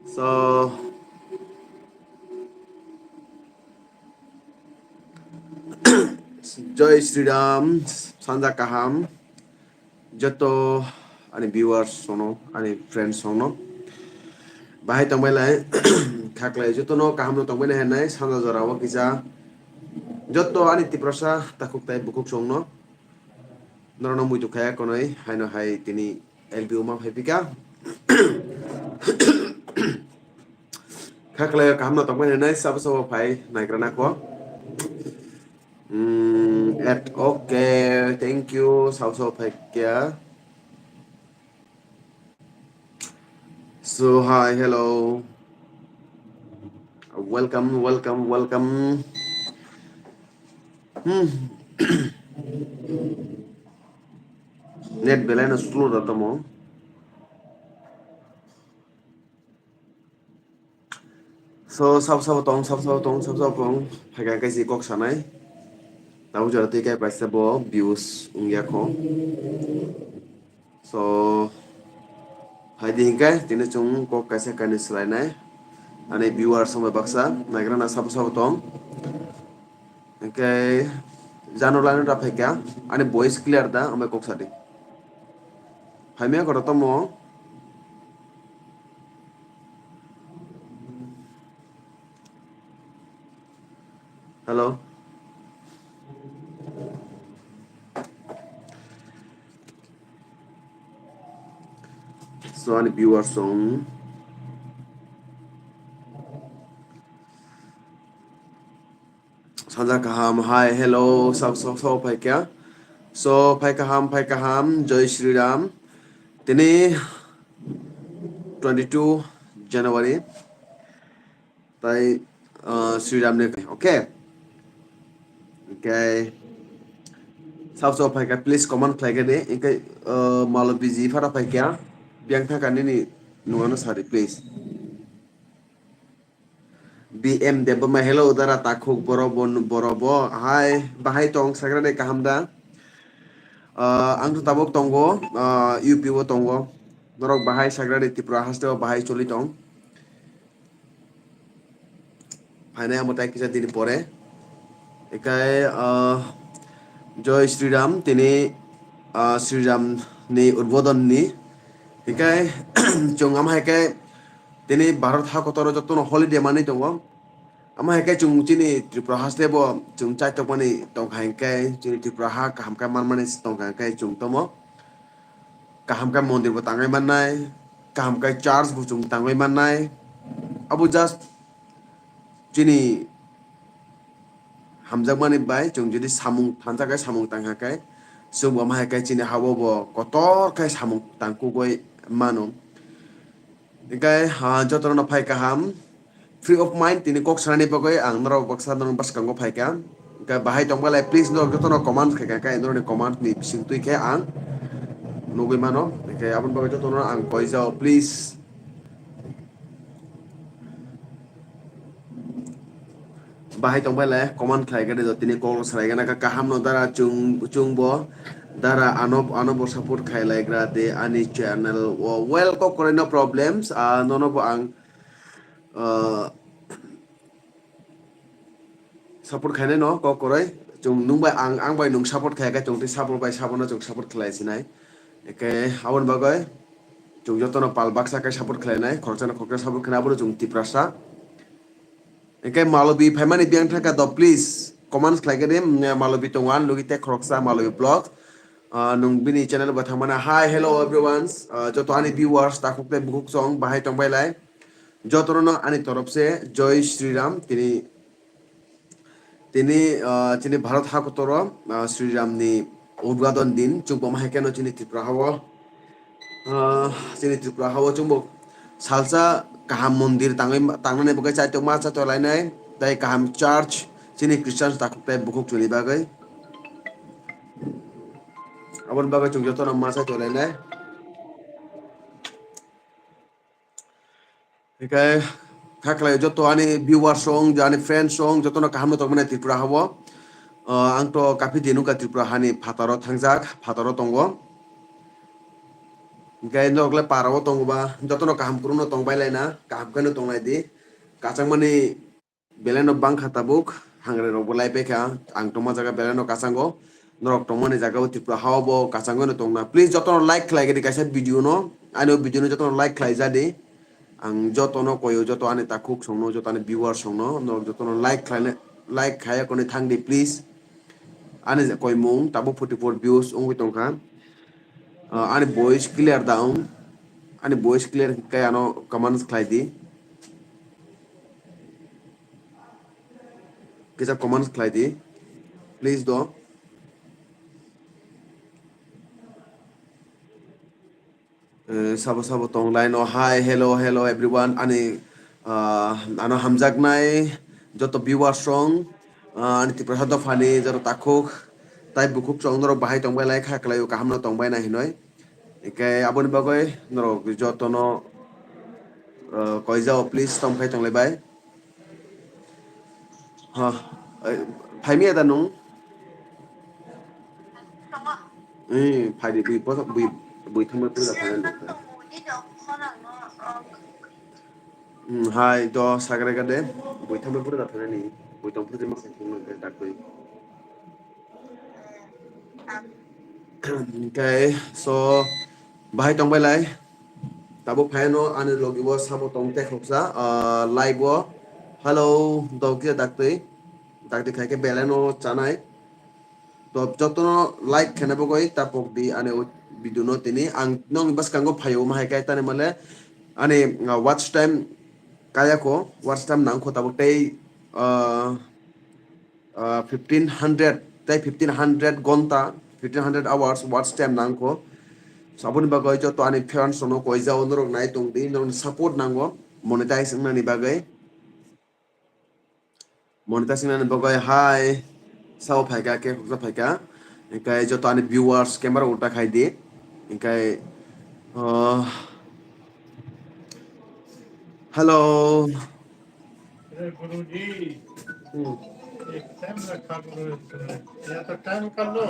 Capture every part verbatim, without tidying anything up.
So, Jai Shri Ram, sanja kaham, joto ani viewers sono, ani friends sono. Bahai tongbai lai, khaklai joto no kaham no tongbai nai, sanja jora o kisa. Joto ani Tiprasa takhuk tai bukhuk song no. Norok no muitu khaya konoi, haino hai tini L B O ma phai pika. Khaklai kaham no tongbai nai, sabo sabo phai naigra nako. Mm, at, okay, thank you, sabo sabo phai kya. So, hi, hello. Welcome, welcome, welcome. Hmm. Net belai no slow da tamo. So, sab sabo tong, sab sabo tong, sab sabo tong. Phaikha kaisi kok sanai. Tabuk jora twi kai paisa bo views wngya kho. So, phaidi hinkhe tini chwng kok kaisa kainwi swlainai. Ani viewers wngbai baksa naigra na sabo sabo tong. Hinkhe jano laino da phaikha, ani voice clear da, ambai kok sadi. Phaimya koro tomo. Hello. So, ani viewers song. Sanja kaham, hi, hello, sab, sab, sab, phai kya? So, phai kaham, phai kaham, Jai Shri Ram. Tini twenty-two January. Tai, uh, Sri Ram ni, okay. Okay. Sab, sab, phai kya, please comment khlai khe di. Ingkhe, uh, malo busy phara phai kya. Biang thaka nini nungano sari, please. B M Debbarma, hello, dara takhuk, boro bo, boro bo, hai, bahai tong, sagrade kaham da? Ah, ang to tabuk tongo, ah, U P o tongo. Norok bahai sagrade Tripura haste o bahai choli tong. Phainai amo tai kisa dini pore. Ekai, ah, Jai Shri Ram, tini, ah, Shri Ram ni udbodon ni. Ekai, chwng ama hai khe, tini Bharat ha kotoro jotono holiday manwi tongo. Ama hai khe chwng chini Tripura haste bo chwng chaitokmani tongkha hinkhe chini Tripura ha kaham khe manmani tongkha hinkhe chwng tomo kaham khe mondir bo tangwi mannai, kaham khe church bo chwng tangwi mannai. Abo just chini hamjakmani bai chwng jodi samung thansa khe samung tangkha khe chwng bo ama hai khe chini ha-o bo kotor khe samung tangkugwi mano. Hinkhe, ha, jotono phai kaham. Free of mind, tini kok sanani bagwi ang norok baksa norok bwskango phaikha. Hinkhe bahai tongbalai, please, norok jotono comment khaikha, hinkhe norokni comment ni bising twi khe ang nugwi mano. Hinkhe aboni bagwi jotono ang koi jao, please. Bahai tongbai le comment khlai gade do tini kok salai gana ka kaham no dara chwng chwng bo dara ano ano bo support khai lai gra de ani channel o well kok kore no problems ah nono bo ang ah, support khainai no kok koroi chwng nung bai ang ang bai nung support khai ka chwng tei support bai sabo no chwng support khlai sinai ke aboni bagoi chwng joto no pal baksa kai support khlai nai khoroksa no khoroksa support khlai abo no chwng tiprasa. Hinkhe Malobi phaimani biyang thangkha do, please comments khlai khe di, mm, Malobi tongo ani logi tei khoroksa Malobi vlog. Ah, nwng bini channel bo thangmana. Hi, hello everyone. Ah, joto ani viewers, takhuk tei bukhuk song bahai tongbai lai. Jotono no ani torop se Jai Shri Ram. Tini, tini, ah, chini Bharat hakotoro, ah, Shri Ram ni udghadon din. Chwng bo ma hai khe no chini Tripura hao. Ah, chini Tripura hao chwngbo salsa kaham mondir tangwi, tangnani bagwi chaitokma chaitolainai, tei kaham church chini Christian takhuk tei bukhuk chwngni bagwi. Aboni bagwi chwng jotono ma chaitolainai. Hinkhe khaklai joto ani viewers rok, ani friends rok, jotono kaham no tongmani Tripura hao. Ah, ang to kaphi din wngkha Tripura hani phataro thangjak, phataro tongo. Hingke norok le para o tongo ba, jotono kaham kwrwngno tong bai laina, kaham khe no tong lai di. Kachangmani belai no bangkha tabuk, hangre rok bo lai paikha, ang tongma jaga belai no kachango, norok tongmani jaga o Tripura ha o bo kachangoi no tongna. Please jotono like khlai gedi kaisa video no, ani o video no jotono like khlai jadi. Ang jotono koyo, joto ani takhuk songno, joto ani viewers songno, norok jotono like khlaina, like khaya koni thang di please. Ani koimung tabuk forty four views wngwi tongkha. Ah, ani voice clear da wng? Ani voice clear khe ano comments khlai di. Kisa comments khlai di. Please do. Eh, sabo sabo tong line o. Hi, hello, hello everyone. Ani, ah, ano hamjaknai joto viewers rong, ah, ani Tiprasa dophani joto takhuk tai bukhuk chwng norok bahai tongbai lai kha, kwlai o kaham no tongbai na hinoi. Hingke aboni bagwi norok jotono, ah, koijao please tom khai tong lai bai. Ha, eh, phaimiya da nung? Eh, phaidi bui posa bui bui thangma pura thangna nung. Hmm, hai do sagre gade bui thangma pura thangna ni bui tong pura ma sai thangna tak bui. Okay, so bahai tong bai lai. Tabuk phai no ani logi o sabo tong te khoksa, ah, live o. Hello, dok kisa daktwi. Daktwi khai khe belai no chanai. To jotono like khena bagwi tapok di ani o video no tini. Ang nokni bwskango phaio ma hai kai tani male ani, ah, watch time kaya kho, watch time nang kho tabuk tei, ah, ah, fifteen hundred tei fifteen hundred gonta, fifteen hundred hours watch time nang kho. So aboni bagwi joto ani fans no koijao norok nai tong di, norok support nango monetize wngnani bagwi. Monetize wngnani bagwi hai sao phaikha khe khoksa phaikha. Hingkai joto ani viewers camera ulta khai di. Hingkai, ah, hello. अरे गुरुजी, हम्म। एक टाइम रखा करो इसमें। या तो टाइम कर लो।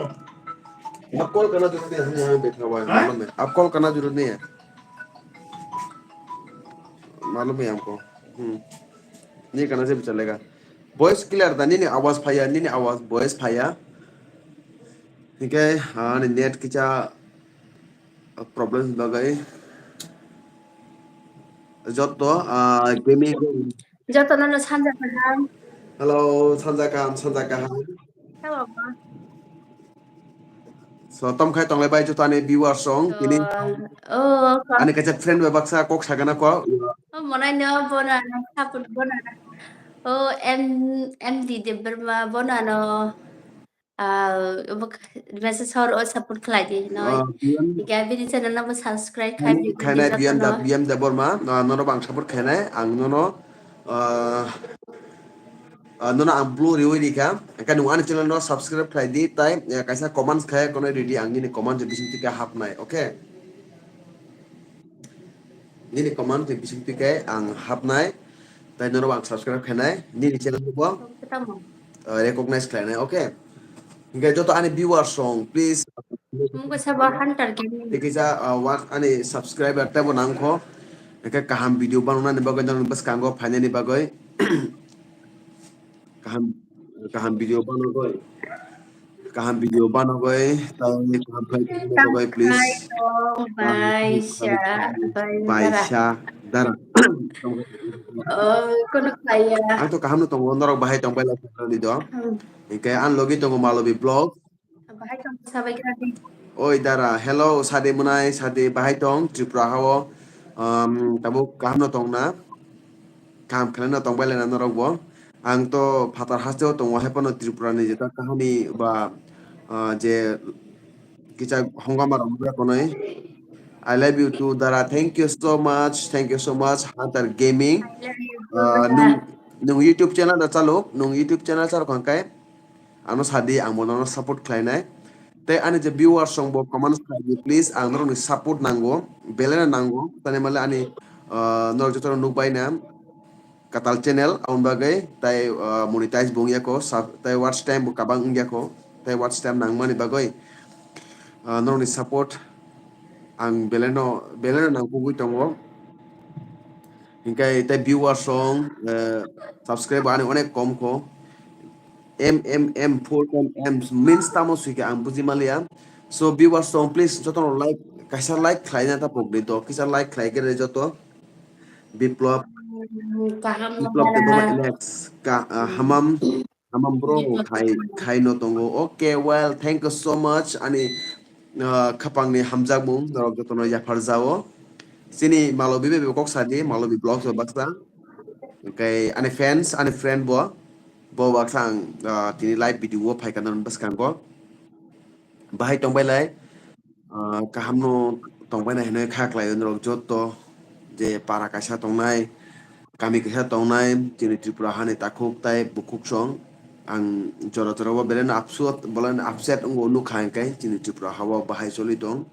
आप कॉल करना जरूरत नहीं है, हम यहाँ बैठा हुआ है, मालूम है। आप कॉल करना जरूरत नहीं है। मालूम है हमको। हम्म। नहीं करना से भी चलेगा। Voice clear da, nini आवाज phaiya, nini आवाज, voice phaiya. Hingke, ah, ani net kisa problem bagwi. Joto, ah, gaming. Joto no sanja kaham. Hello, sanja kaham, sanja kaham. Hello, ma. So, tom khai tonglai bai joto ani viewers rong, tini oh, ani kaisa friend bai baksa kok sagana ko. Oh, monai no bona na support bona na. Oh, M, M D Debbarma bona no. Ah, obo k-, message hor o support khlai di, no? Ah, B M Hingke bini channel no bo subscribe khai di, khainai joto B M da, no. B M Debbarma, ah, nono bo ang support khainai, ang nono, ah, ah, nono ang blue riwi rikha, hingke nwng ani channel no subscribe khlai di, tai, eh, kaisa comments khai kono ridi ang nini comment bising twi khe hapnai, okay? Nini comment ni bising twi khe ang hapnai, tai nono ang subscribe khainai, nini channel bo, Tamo. Uh, recognize khlainai, okay? Hingke joto ani viewers rong, please. Mungko sabo Hunter Gaming. Tei kisa, uh, wa-, ani subscriber tebo nangkho. Hingke kaham video bananani bagwi, nang bwskango phainani bagwi. Kaham, kaham video banogoi. Kaham video banogoi. Tei kaham khlai bagwi, please. Kaham khlai, baisa, baisa, dara. Oh, kono khlaiya. Ang to kaham no tongo, norok bahai tong bai lai di do. Hmm. Hingke ang logi tongo Malobi Vlog. Bahai tong sabai kha di. Oi dara, hello, sadi mwnai, sadi bahai tong, Tripura hao, um, tabuk kaham no tong na? Kaham khlai no tong bai lai na norok bo. Ang to phatar haste o tongo, hai phano Tripura ni jeta kahani ba, ah, je kicha hongama rok nukha konoi. I love you too, dara. Thank you so much, thank you so much, Hunter Gaming. I love you too, Ah, dara. Nung, nung YouTube channel da chalo, nung YouTube channel chalo kangkai. Ano sadi, ang bo nono support khlainai. Tei ani je viewers rong bo comments khlai di, please, ang norokni support nango, belai no nango. Tani male ani, ah, norok joto nukbai na katal channel, aboni bagwi tai, ah, monetize bo wngya ko, sub-, tai watch time bo kabang wngya ko, tai watch time nangmani bagwi, ah, norokni support ang beleno, beleno nangkukgwi tongo. Hinkhe tei viewers rok, eh, subscriber ani onek kom kho. M M M four M M means tamo swikhe ang buji manliya. So viewers rok, please jotono like, kaisa like khlaina ta pokdi to, kisa like khlai khe joto. Biplop, Kaham Biplop Debbarma Alex, ka, ah, Hamam, Hamam bro khai, khai no tongo. Okay, well, thank you so much. Ani, ah, khapangni hamjakmung norok jotono yaphar jao. Chini Malobi bai kok sadi, Malobi vlogs bai baksa. Oke, ani fans, ani friend bo, bo baksa ang, ah, tini live video o phaikha norok bwskango. Bahai tongbai lai, ah, kaham no tongbai nai hinui kha khlai norok joto je para kaisa tongnai, kami kaisa tongnai, chini Tripura hani takhuk tai bukhuk song. Ang jora jora o belai no upset, belai no upset wngo nukha hinkhe chini Tripura ha o bahai choli tong.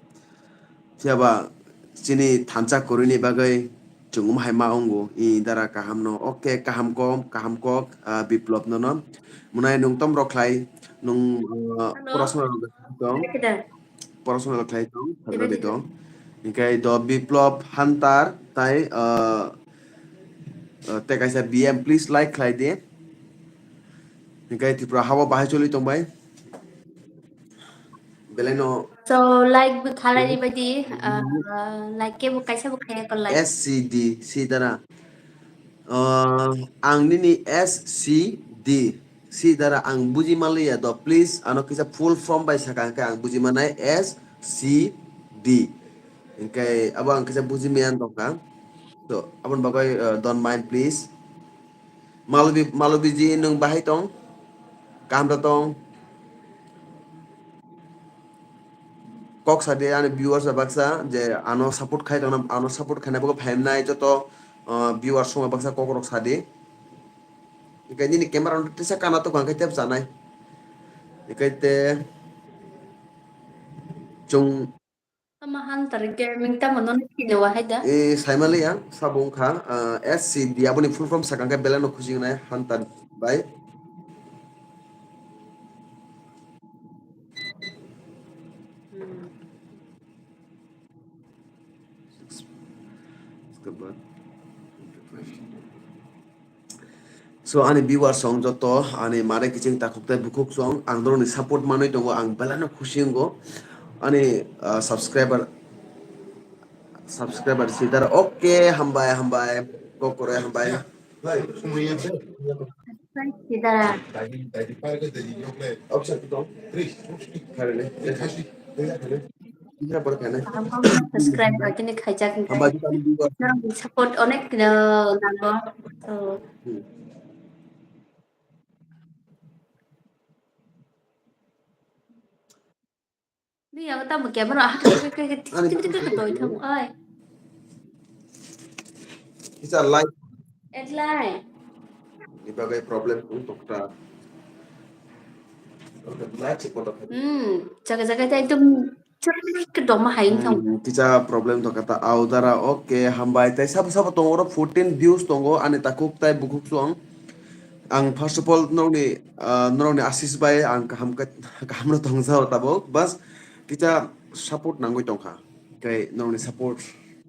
Phiya ba chini thansa kwrwini bagwi chwng wng hai ma wngo, i dara kaham no. Oke, kaham kok, kaham kok, ah, Biplop no no. Mwnai nwng tom rok khlai, nwng, ah, Hello. Porasona rok khlai tong. Kida? Porasona rok khlai tong, Kida, khlai kida? Tong. Hinkhe do Biplop Hunter tai, ah, ah, tei kaisa B M, please like khlai di. Hinkhe Tripura ha o bahai choli tong bai. Belai no. So, like bo khalai baidi, uh, like ke bo kaisa bo khaya ko like. S C D, si dara. Uh, ang nini S C D, si dara ang buji manliya do, please, ano kisa full form bai saka hwnkhe ang buji manai S C D. Hwnkhe abo ang kisa buji maya tongkha. So, aboni bagwi, uh, don't mind, please. Malobi, Malobi ji, nwng bahai tong? Kaham da tong? Kok sadi ani viewers ba baksa je ano support khai tongna, ano support khaina bagwi phaimnai joto, uh, viewers song baksa kok rok sadi. Hinkhe nini camera no tesa kana to hwnkhe tep janai. Hinkhe te chwng Tamo Hunter Gaming tamo nono sini wa hai da? Eh, saimaliya, sabo wngkha, ah, S C D, aboni full form sakha khe belai no khusi wngnai Hunter bai. Hmm. So, ani viewers song joto, ani mare kiching takhuk tei bukhuk song, ang norokni support manwi tongo, ang belai no khusi wngo. Ani, ah, subscriber, subscriber sidar, okay, hambai, hambai, kokore, hambai. Sidar. Option to. Kare ne. Kare ne. Kisa por kane. Kaham kaham subscribe ba kini khaijak ni. Hamba di kami dua. Norok support onek kino nango. So. Hmm. Ni yang tamo camera ah tik tik tik tik tik tik tik doi thang ai. Kisa live. Etlai. Ni bagai problem tong tokta. Hmm, jaga jaga ta ekdom chak ke doma hai thang. Hmm, kisa problem tokta audara, okay, hambai tai sabo sabo tongo oro fourteen views tongo ani takhuk tai bukhuk song. Ang first of all norokni, ah, norokni asis bai ang kaham khe, kaham no tong jao tabuk. Bas kisa support nangwi tongkha. Khe norokni support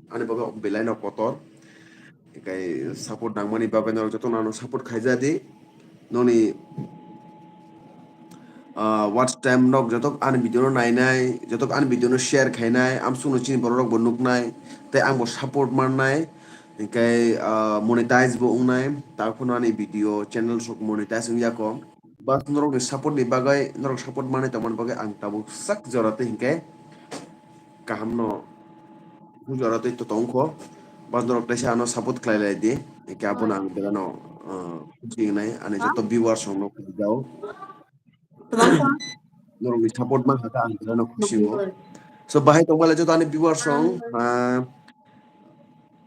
ani bagwi belai no kotor. Khe support nangmani bagwi norok jotono ano support khaijadi. Noni, ah, watch time rok jotok ani video no nainai, jotok ani video no share khainai, amsukno chini borok rok bo nuknai, tei ang bo support mannai, hinkhe, ah, monetize bo wngnai, takhwno ani video channel sok monetize wngya kho. Bas norokni support ni bagwi, norok support manwi tongmani bagwi ang tabuk sak jora tei hinkhe kaham no jora tei to tongkho. Bas norok teisa ano support khlai lai di. Hinkhe abono ang belano, ah, khusi wngnai. Ani joto viewers rok no khusi jao. Norokni support man kha ang belano khusi wngo. So bahai tongmale joto ani viewers rok, ah,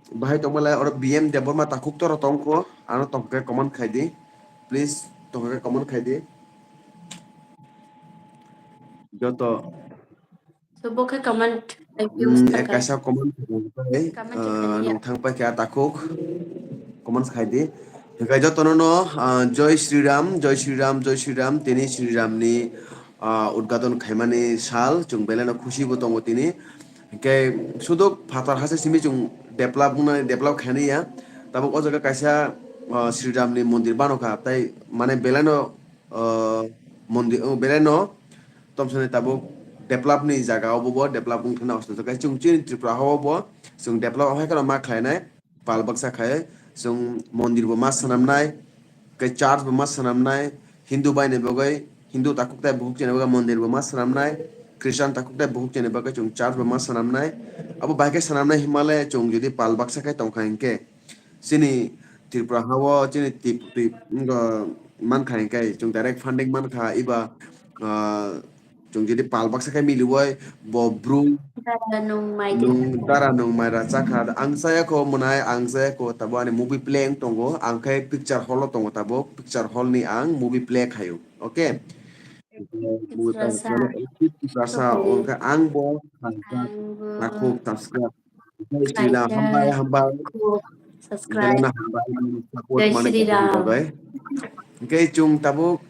bahai tongmale oro B M Debbarma takhuk toro tongkho. Ano tongkhe comment khai di. Please tongkhe comment khai di. Joto So, bo khe comment, like, views Mm, eh, thangkha. Kaisa comment thangkha, Comment ah, thangkha, ya. Nung thang paikha takhuk. Comments khai di. Hinkhe jotono no, ah, Jai Shri Ram, Jai Shri Ram, Jai Shri Ram, tini Shri Ram ni, ah, udgadon khaimani sal, chwng belai no khusi bo tongo tini. Hingke suduk phatar hase simi chwng develop wngnai, develop khainai ya. Tabuk o jaga kaisa, ah, Sri Ramni mondir bano kha, tai mane belaino, ah, mondir, oh, belaino tomsani tabuk develop ni jaga obo bo develop wngkha na ostwng khe chwng chini Tripura ha o bo chwng develop hai kheno ma khlainai. Pal baksa khai chwng mondir bo ma swnamnai, khe church bo ma swnamnai, Hindu bai ni bagwi, Hindu takhuk tai bukhuk chini bagwi mondir bo ma swnamnai, Christian takhuk tai bukhuk chini bagwi chwng church bo ma swnamnai. Abo bai khe swnamnai hinmale chwng jodi pal baksa khai tongkha hinkhe, chini Tripura ha o chini tip, tip, wngkha mankha hinkhe chwng direct funding mankha, iba, ah, chwng jodi pal baksa khe miliwoi bo bru Dara nung mai nung dara nung maira chakha. Ang chaya kho mwnai, ang chaya kho, tabo ani movie play wng tongo, ang khe picture hall o tongo, tabo picture hall ni ang movie play khaio. Okay. Movie play Tiprasa. Khaio. Tiprasa, okay. Ongkha ang bo ang bo takhuk subscribe. Jai Shri Ram, hambai, hambai. Subscribe. Hambai, support Jai mane Shri Ram. Hingke chwng tabuk,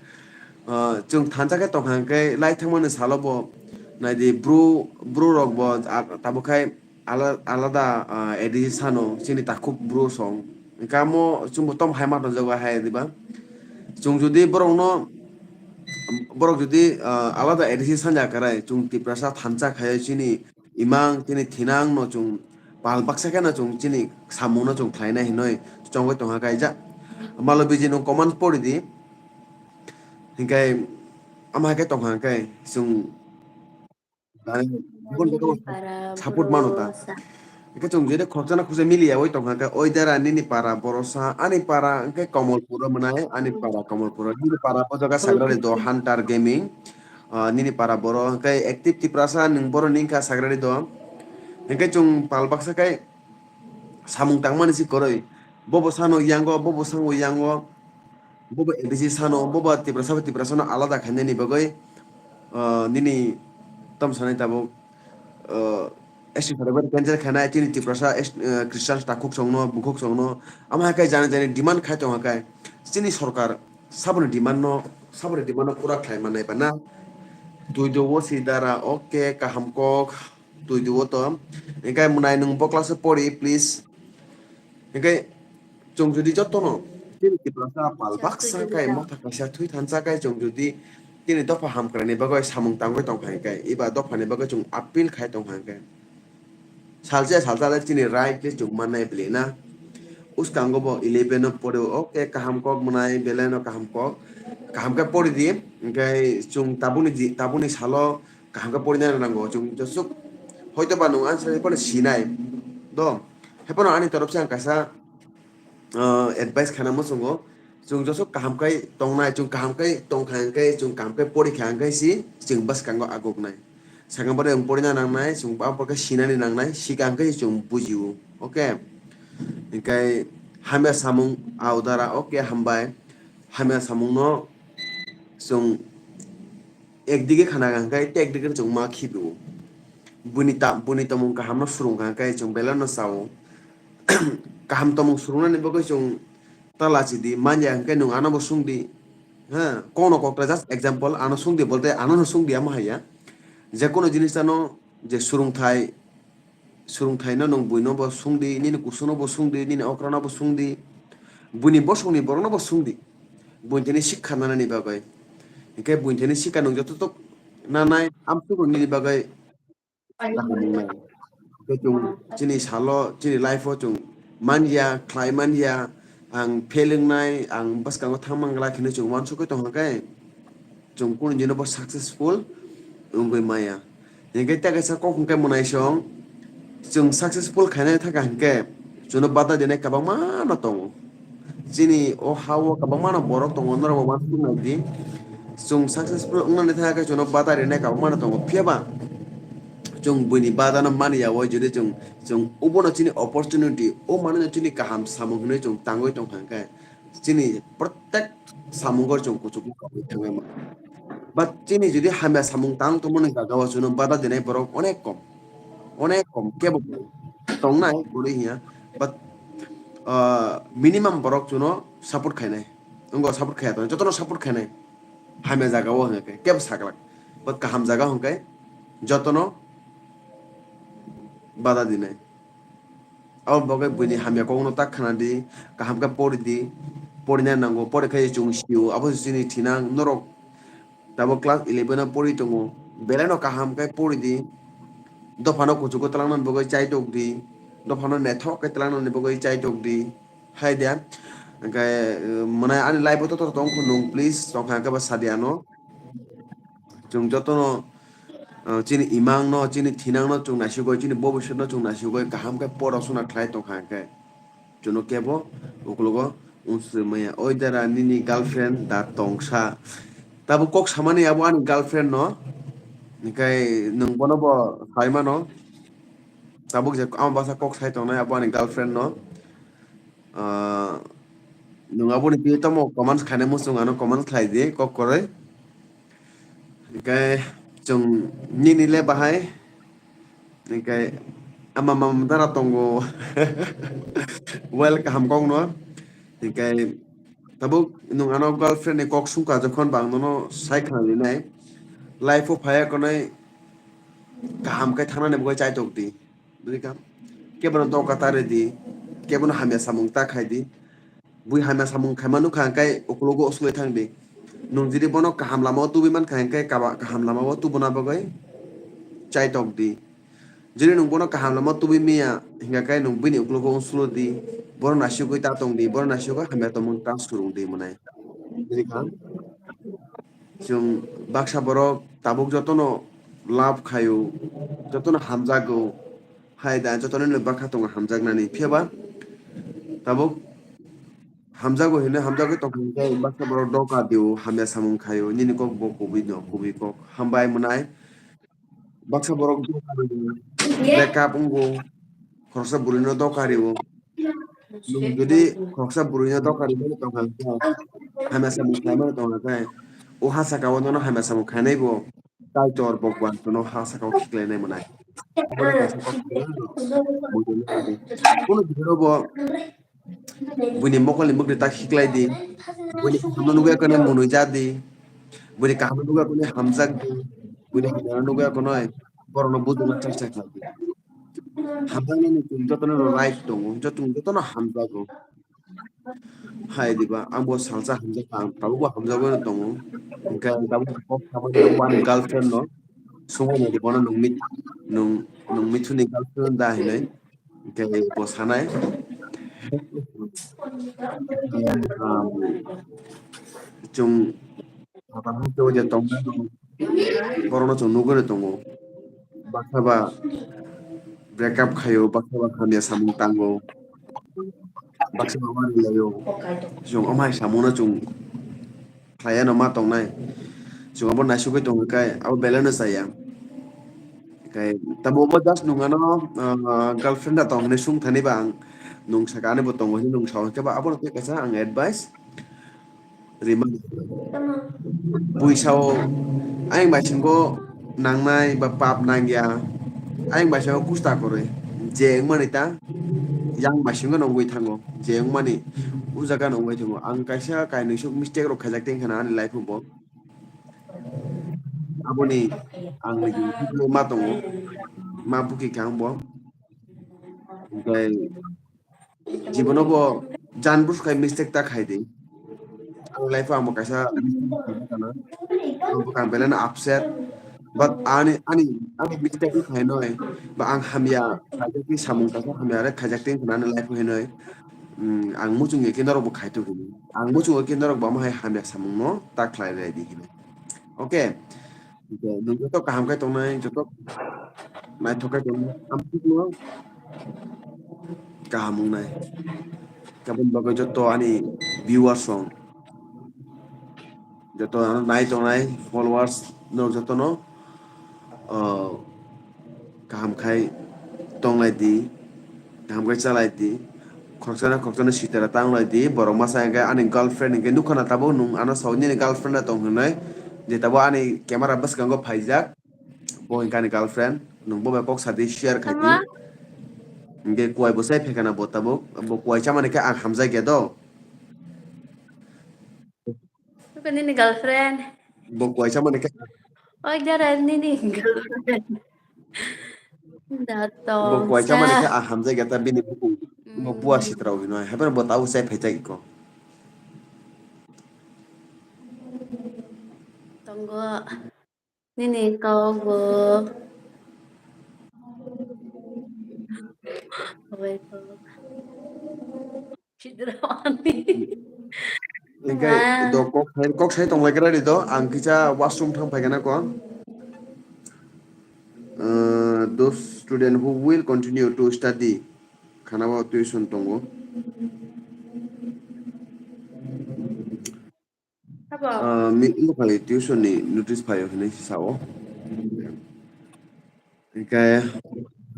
ah, chwng thansa khe tongkha hingke lai thangmani salo bo naidi bru, bru rok bo, ah, tabuk khai ala-, alada, ah, A D C sano chini takhuk bru song. Hingke amo chwngbo tom hai ma tonjago hai diba. Chwng jodi borokno, borok jodi, ah, alada A D C sanja kwrai, chwng Tiprasa thansa khaio chini imang chini thinang no chwng pal baksa khe no chwng chini samung no chwng khlai nai hinoi chongwi tongha kaijak. Malo biji nwng comment pori di. Hinkhe ama hai khe tongha khe chwng, ah, boni bagwi support mano ta. Hinkhe chwng jede khoroksa na khoroksa mili yaui tongha khe, oi dara nini para borosa, ani para hinkhe Kamalpuro mwnai, ani para Kamalpuro, nini para o jaga Sagrari do Hunter Gaming. Ah, nini para boro, hinkhe active Tiprasa, nwng boro ni wngkha Sagrari do. Hinkhe chwng pal baksa khe samung tangmani si kwrwi. Bobo sano yango, bobo sango yango, bobo A D C sano, bobo Tiprasa bai Tiprasano alada khainani bagwi, ah, nini tom sanai tabuk, ah, S T category cancel khainai, chini Tiprasa S-, ah, Christian takhuk songno, bukhuk songno, ama hai khe jani jani demand khai tongha khe, chini sorkar saboni demand no, saboni demand no pura khlai mannai ba na? Twi do o si dara, okay, kaham kok, twi do o to. Hinkhe mwnai nwng bo class o pori, please. Hinkhe chwng jodi jotono chini Tiprasa pal baksa kai motha kaisa thwi thansa kai chwng jodi chini dopha hamkrai ni bagwi samung tangwi tongkha hinkhe, iba dopha ni bagwi chwng appeal khai tongkha hinkhe. Salsa salsa le chini right le chwng mannai bwlwi na. Uskango bo eleven o pori o, okay, kaham kok mwnai, belai no kaham kok. Kaham khe pori di, hinkhe chwng tabukni di, tabukni salo kaham khe porinani nango. Chwng jesuk hoito ba nwng answer hai phano sinai. Do, hai phano ani torop se ang kaisa, ah, advice khana muchungo. Chwng jesuk kaham khe tongnai, chwng kaham khe tongkha hinkhe, chwng kaham khe porikha hinkhe si chwng bwskango aguknai. Sakang bwrwi ang porina nangnai, chwng bwkha sinani nangnai, sikang khe chwng bujio. Okay? Hinkhe hamya samung audara, okay, hambai. Hamya samungno chwng ekdige khana hinkhe, ekdige chwng ma khibio. Buini ta-, buini tongmung kahamno swrwngkha hinkhe chwng belai no sao. Kaham tongmung swrwngnani bagwi chwng ta lachi di, manya hinkhe nwng ano bo sung di. Ha, kokno kokta just example, ano sung di bolte ano no sung di amo haiya. Je kono jinis ano je swrwngthai, swrwngthai no nwng buino bo sung di, nini kusuno bo sung di, nini okrano bo sung di, buini bosongni borokno bo sung di. Buini thani sikha nanani bagwi. Hinkhe buini thani sikha nwng joto tok nanai, amsuk nini bagwi kaham wngnai. Tei chwng chini salo, chini life o chwng manya, khlai manya, ang fail wngnai, ang bwskango thang mangla hinwi chwng uansukwi tongkha khe, chwng kunu dino bo successful wngwi maya. Hinkhe tei kaisa kok hwnkhe mwnaisong, chwng successful khainai thangkha hinkhe, chwngno bada dinai kwbangma no tongo. Chini o ha o kwbangma no borok tongo, norok bo uansuk nai di. Chwng successful wngnani thangkha khe chwngno bada rinai kwbangma no tongo. Phiya ba chwng buini bada no mani ya o, jodi chwng, chwng obono chini opportunity, o manwi no chini kaham samung hinwi chwng tangwi tongkha hinkhe, chini protek samungo chwng kuchukma kok thangwi mano. But chini jodi hamya samung tang tongmani jaga o chwngno bada dinai borok onek kom. Onek kom, kebo tongnai, bwrwi hiya. But, ah, minimum borok chwngno support khainai. Wngkha support khaiya tongo, jotono support khainai. Hamya jaga o hwnkhe kebo saklak. But kaham jaga hwnkhe jotono bada dinai. Abo bagwi buini hamya kokno tak khna di, kaham khe pori di, porina nango, pori khe chwng sio, abo se chini thinang norok tabuk class eleven o pori tongo, belai no kaham khe pori di, dophano kuchugo twlangnani bagwi chaitok di, dophano naithok khe twlangnani bagwi chaitok di, hai de. Hwnkhe, eh, mwnai ani live o to tongkho nwng, please tongkha khe ba sadi ano. Chwng jotono, uh, chini imang no, chini thinang no chwng naisugwi, chini bobiswt no chwng naisugwi, kaham khe porasuna khlai tongkha hwnkhe. Chwngno kebo uklogo unsuri maya. Oi dara nini girlfriend da tongsa. Tabuk kok samani abo ani girlfriend no. Hwnkhe nwng bono bo sai mano. Tabuk je ama bwsa kok sai tongnai abo ani girlfriend no. Ah, nwng aboni twi tamo comments khainai muchung ano comments khlai di kok kwrwi. Hwnkhe chwng nini le bahai. Hwnkhe ama mam dara tongo. Well kaham kok no. Hwnkhe tabuk nwng ano girlfriend ni kok sungkha jokhon bang nono sai khna linai. Life o phaya konai kaham khe thangnani bagwi chaitok di. Bwrwi kha. Kebono doka ta rw di, kebono hamya samung ta khai di. Bui hamya samung khaima nukha hwnkhe uklogo uslui thang di. Nwng jodi bono kaham lama o tubui mankha hwnkhe kaba-, kaham lama o tubuna bagwi chaitok di. Jodi nwng bono kaham lama o tubui miya hwnkha khe nwng buini uklogo unsulu di, bono naisugwi ta tong di, bono naisugwi hamya tongmung ta surung di mwnai. Bwrwi kha. Chwng baksa borok tabuk jotono love khaio, jotono hamjago, hai da jotono ni bakha tongo hamjaknani. Phiya ba tabuk hamjago hinwi hamjagwi tongkha hwnkhe baksa borok doka dio, hamya samung khaio, nini kok bo kubui no, kubui kok. Hambai mwnai. Baksa borok doka rio, break up wngo, khoroksa bwrwino doka rio. Nwng jodi khoroksa bwrwino doka rimani tongkha hwnkhe, hamya samung khlaimani tongkha hwnkhe, o ha saka o nono hamya samung khainai bo Kaitor bo Bhagwan no ha saka o khiklainai mwnai. Obo le kaisa kok. Buini bwkhano bo buini mokolni mwkri ta khiklai di. Buini kahamno nugwi khe nai mwnwi ja di. Buini kahamno nugwi khe nai hamjak di. Buini hamyano nugwi khe nai borokno bujukna chesta khlai di. Hamjaknani chwng jotono right tongo, joto, jotono hamjago. Hai diba, ang bo salsa hamjak, ang tabukbo hamjagwi tongo. Hwnkhe ang tabuk kok samani ang ani girlfriend no sumui nai di, bono nwng mit-, nwng, nwng mithuni girlfriend da hinwi. Hwnkhe bo sanai. Um, chwng Borokno chwng nugwi tongo. Baksa ba break up khaio, baksa ba hamya samung tango. Baksa ba wari laio. Chwng omo hai samungno chwng khlaiya no ma tongnai. Chwng abo naisugwi tongkha khe abo belai no chaya. Khe tamo bo just nwng ano, ah, girlfriend da tong hinwi sung thani ba ang nwng saka ani bo tongo hinwi nwng sao khe ba abono tei kaisa ang advice. Rima. Buisao ayang baisingo nangnai ba pap nangya. Ayang baisingo kusta koroi. Je wngmani ta yang baisingo nongwi thango. Je wngmani o jaga nongwi thango. Ang kaisa kainwi sok mistake rok khaijak tengkha na ani life o bo. Aboni ang ma tongo. Ma bukhi kha ang bo. Omohai Jibono bo jan busu khai mistake ta khai di. Ang life o ang bo kaisa mistake khai kana. Ang bo kang belai no upset. But ani, ani, ani mistake khai noi. Ba ang hamya khaijak ni samung kaisa hamya re khaijak teng khna ani life o hinoi. Mm, ang muchung ya khe norok bo khai tugu. Ang muchung ya khe norok bo omo hai hamya samung no ta khlai rai di hinoi. Okay. Hwnkhe nwng joto kaham khe tongnai, joto naithok khe tongnai, ang phukno kaham wngnai. Aboni bagwi joto ani viewers rok, joto ano nai tongnai followers no jotono, ah, kaham khai tonglai di, kaham khe chalai di. Khoroksa na khoroksa no sitara ta wnglai di. Borok masa hwnkhe ani girlfriend hwnkhe nukha na tabuk nwng ano sao nini girlfriend no tong hinwi. Je tabuk ani camera bwskango phaijak. Bo hwnkhe ani girlfriend. Nwng bo bai kok sa di, share khai di. Tama? Hwnkhe kuwai bo sai phaikha na bo tabuk. Bo kuwai chamani khe ang hamjak ya do. Nini girlfriend. Bo kuwai chamani khe. Oi, dara nini girlfriend. Bo kwai chamani khe a hamjai gata bini bukung. Bo puwa sitra wi noi. Habar bo tau sai phai tai ko. Tongo. Nini kok bo. Kok. Hingke do kok sai, kok sai tong lai kra di do, ang kisa washroom thang phai gana ko. Uh, those student who will continue to study, khana bo tuition tongo. Abo. Ah, mi-, buphang tuition ni notice phaio hinwi sao. Hingke,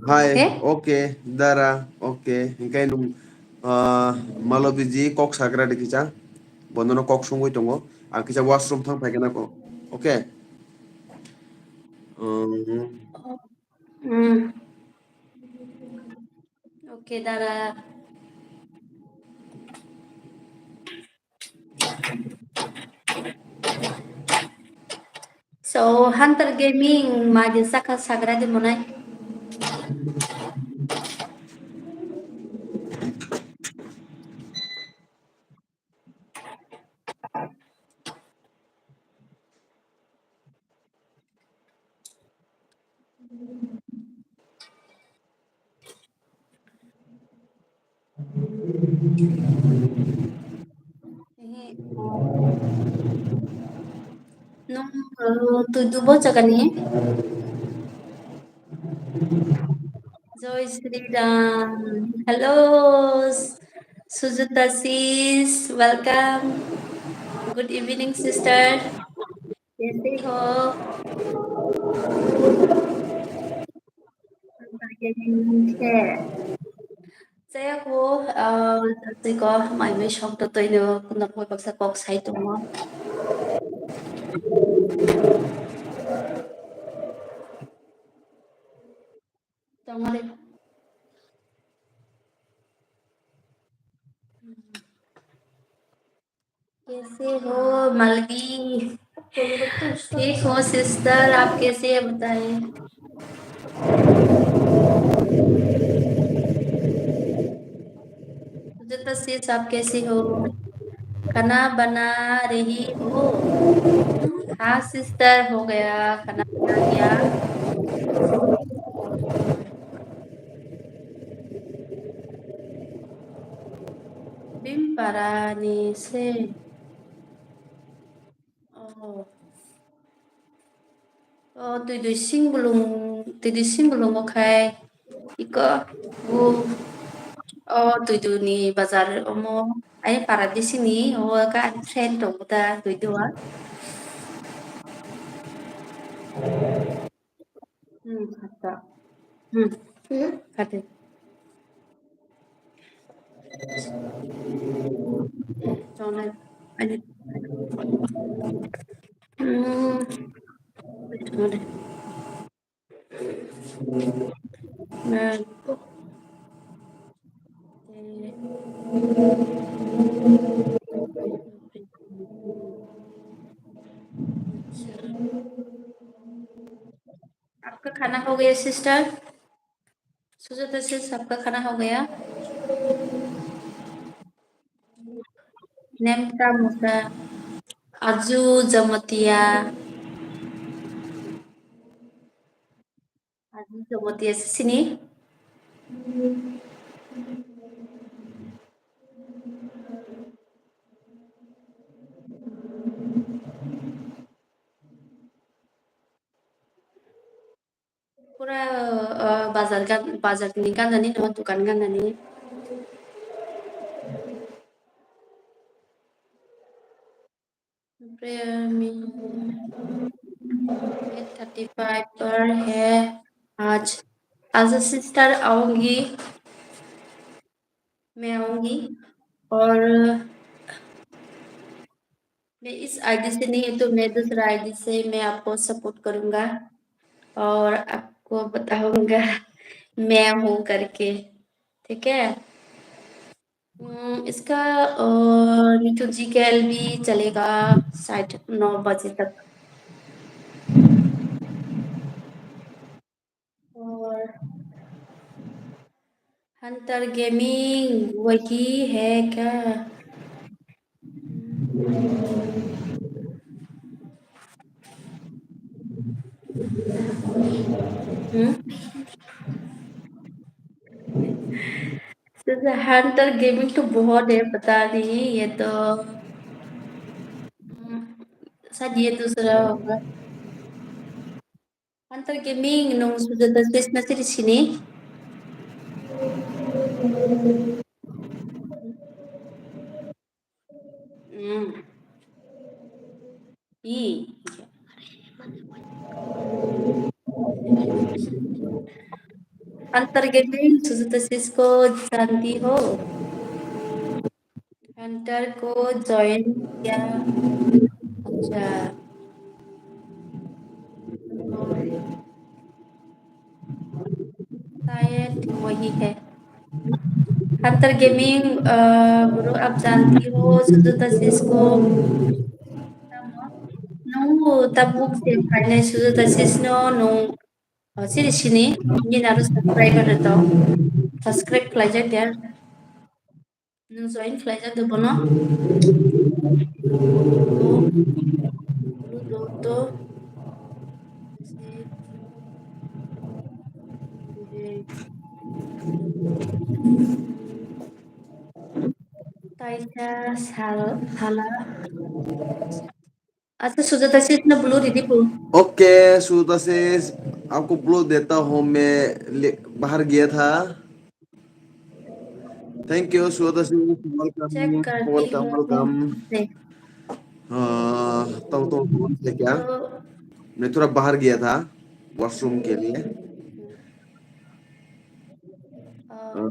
hi, okay, dara, okay. Hingke nung, ah, Malobiji kok sagra de kisa. Bonono kok sungwi tongo. Ang kisa washroom thang phaikhe nako. Okay. Um, Mm. Okay, dara. So, Hunter Gaming, magi saka sagra de monai. Nung, uh, tuidu bo chakani. Joy Sri Ram. Hello, Sujuta sis. Welcome. Good evening, sister. Kaise ho? Chaya ko, ah, tei ko, mai mai song to toino, kuno koi baksa kok sai tongo. Tongole. कैसे हो मलगी? ठीक हूँ सिस्टर, आप कैसे हैं बताइए। सुजाता sis, आप कैसे हो? खाना बना रही हो? हाँ सिस्टर, हो गया, खाना बना लिया। Bhimpara ni se. Oh. Oh, twi dui sing bulung, twi dui sing bulung okhai. Iko, bu, oh, twi dui ni bazar omo. Ai para bisini, oh, ka friend tong ta twi dua. Hmm, kata. Hmm. Kata. Tona. Ani. Hmm. Tona. Na. आपका खाना हो गया सिस्टर? सुजाता sis, आपका खाना हो गया? Nemta Musa, Aju Jamatia. Aju Jamatia sini. Pura, ah, bazar gan, bazar ni gan nani, no dukan gan nani. Premium eight thirty five per hai aaj. Aaj sister aungi, main aungi aur main is ID se nahi hai to main dusra ID se main aapko support karunga aur aapko bataunga main hoon karke, theek hai? Hmm, iska, uh, Nitu ji ke liye bhi chalega, shayad no baje tak. Aur Hunter Gaming वही है क्या? हम्म? जैसे Hunter gaming तो बहुत है, पता नहीं, ये तो, हम्म, शायद ये दूसरा होगा। Hunter Gaming, nung Sujata Sesna siri sini? Hmm. Ih. Hunter Gaming, Sujata Sesko, janti ho? Hunter को ज्वाइन किया। अच्छा। शायद वही है। हंटर गेमिंग, अ, ब्रो, आप जानती हो सुजुता सिस को? Nung tabuk se phainai Sujuta Sesno nung, uh, siri sini, nini aro subscriber rok tong. Subscribe khlaijak ya. Nung join khlaijak de bono. To, to, to. Taisa sal, sala. अच्छा, सुजाता sis, ना blue दीदी को। Okay, Sujata sis, आपको blue देता हूँ मैं, ले, बाहर गया था। Thank you, Sujata sis, welcome, check करती welcome, हूँ welcome। से। हाँ, तो, तो कौन से क्या? तो मैं थोड़ा बाहर गया था, वॉशरूम के लिए। अ, अ,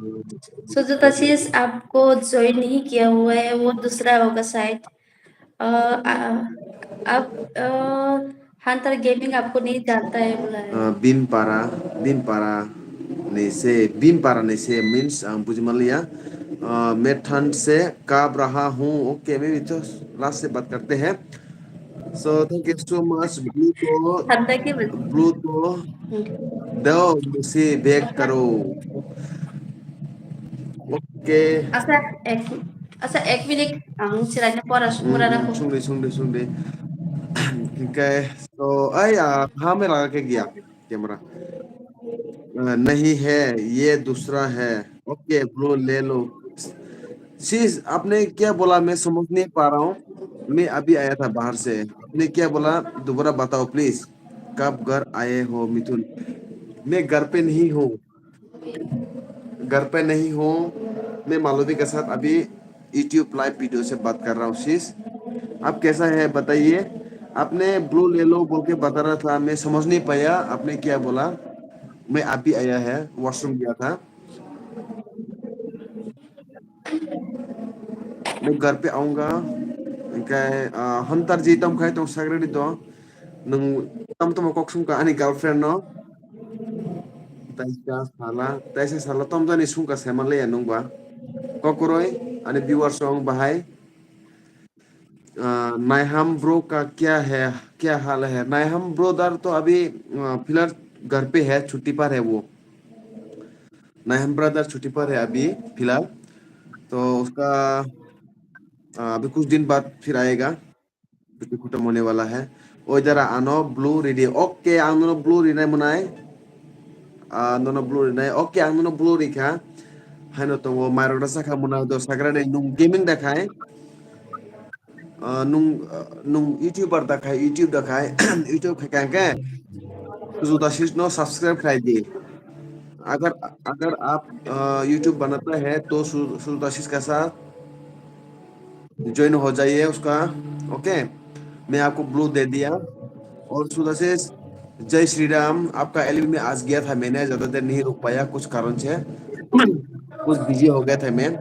सुजाता sis, आपको ज्वाइन नहीं किया हुआ है, वो दूसरा होगा शायद। अ, आ, आप, अ, हंटर गेमिंग आपको नहीं जानता है बोला है। अ, भीमपारा, भीमपारा नहीं से, भीमपारा नहीं से means, अ, बुझ मान लिया। अ, मैं ठंड से कांप रहा हूँ। ओके, मैं भी तो लास्ट से बात करते हैं। So, thank you so much, blue तो, ठंडा के वजह से। ब्लू तो हम्म। दो, मुझे बैक करो। Okay. Asa, ek, asa, ek minute, ang sila niya pora Hmm, sumura hmm, na ko. Sungdi, sungdi, sungdi. Okay, so, ay, ah, kaha mein laga ke gaya camera? अ, नहीं है, ये दूसरा है। ओके, ब्रो, ले लो। Sis, आपने क्या बोला? मैं समझ नहीं पा रहा हूँ। मैं अभी आया था बाहर से। आपने क्या बोला? दोबारा बताओ, प्लीज। कब घर आए हो, मिथुन? मैं घर पे नहीं हूँ। घर पे नहीं हूँ। मैं मालवी के साथ अभी YouTube लाइव वीडियो से बात कर रहा हूँ, sis। आप कैसा है, बताइए। आपने ब्लू ले लो बोल के बता रहा था, मैं समझ नहीं पाया आपने क्या बोला। मैं अभी आया है, वॉशरूम गया था। मैं घर पे आऊंगा। Hingke, ah, Hunter ji tamo khai tong sagrani to. Nwng tam tamo kok sungka ani girlfriend no. Taisa sala, taisa sala tom jani sungka sema leya nwng ba. Kokroi ani viewers rok bahai. Ah, Naiham bro ka kya hai, kya hal hai? Naiham brother to abhi, ah, फिलहाल घर पे है, छुट्टी पर है वो। नाइहम ब्रदर छुट्टी पर है अभी फिलहाल, तो उसका, आ, अभी कुछ दिन बाद फिर आएगा, छुट्टी खत्म होने वाला है। Oi dara ano blue ridi. Oke, ang nono blue rinai mwnai. Ah, nono blue rinai. Oke, ang nono blue rikha. Haino tongo, mairok da sakha mwnai, do sagra de nung gaming da khai. Ah, nung, ah, nung YouTuber da khai, YouTube da khai, YouTube khai kha hwnkhe, Sujuta Sis no subscribe khai di. अगर, अगर आप, अ, YouTube बनाता है तो सु-, सुजुता सिस के साथ ज्वाइन हो जाइए उसका, ओके? मैं आपको ब्लू दे दिया। और सुजुता सिस, जय श्री राम, आपका एलबी में आज गया था मैंने, ज़्यादा देर नहीं रुक पाया कुछ कारण से, कुछ बिजी हो गया था मैं।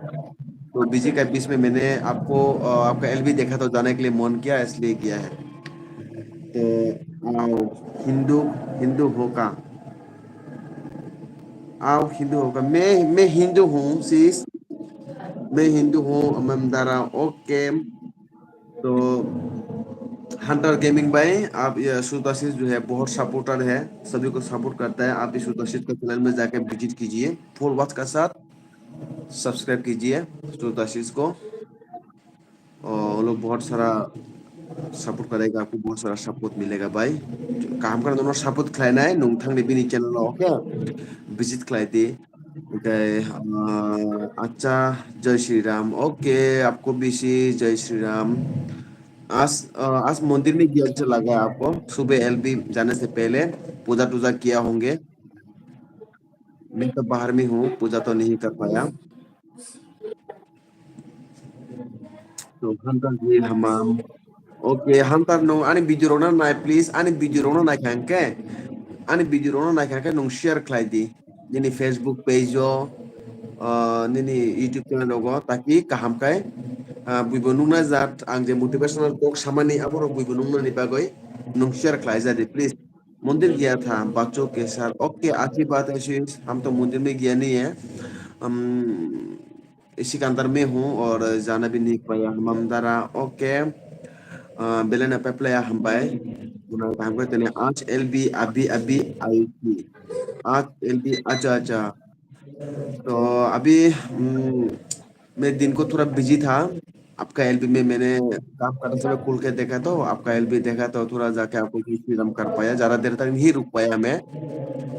तो बिजी के बीच में मैंने आपको, अ, आपका एलबी देखा तो जाने के लिए मन किया, इसलिए किया है। तो आओ हिंदू, हिंदू हो का? आओ हिंदू हो का? मैं, मैं हिंदू हूँ, sis। मैं हिंदू हूँ, अमम दारा, ओके। तो हंटर गेमिंग भाई, आप ये सुताशीष जो है बहुत सपोर्टर है, सभी को सपोर्ट करता है। आप इस सुताशीष का चैनल में जाके विजिट कीजिए, फुल वॉच का साथ। सब्सक्राइब कीजिए सुरत आशीष को। और वो लोग बहुत सारा सपोर्ट करेगा, आपको बहुत सारा सपोर्ट मिलेगा भाई। काम करना दोनों सपोर्ट खिलाना है, नुंगथांग ने भी नीचे लो, ओके? विजिट खिलाई दी। ओके, अ, अच्छा, जय श्री राम। ओके, आपको भी सी जय श्री राम। आज, अ, आज मंदिर में गया अच्छा लगा आपको? सुबह एलबी जाने से पहले पूजा टूजा किया होंगे? मैं तो बाहर में हूँ, पूजा तो नहीं कर पाया। So, Hunter Hill Hammam. Okay, Hunter, no, ani video rona nai, please, ani video rona nai khan ke, ani video rona nai khan ke, nung share khlai di, nini Facebook page o, ah, nini YouTube channel rogo, taki kaham kai, ah, buibo nungna jat, ang je motivational talk samani, aboro buibo nungna ni bagoi, nung share khlai ja di, please. मंदिर गया था बच्चों के साथ। ओके, अच्छी बात है sis, हम तो मंदिर में गया नहीं है। हम इसी के अंदर में हूँ और जाना भी नहीं पाया। Hammam Dara, okay. अ, Belena Peplaya Hambai। Unang kaham khe tene, आज एलबी अभी अभी आई थी। आज एलबी, अच्छा, अच्छा। तो अभी, हम्म, मैं दिन को थोड़ा बिजी था। आपका एलबी में मैंने काम करते समय खुल के देखा, तो आपका एलबी देखा, तो थोड़ा जाके आपको कुछ फ्रीडम कर पाया, ज़्यादा देर तक नहीं रुक पाया मैं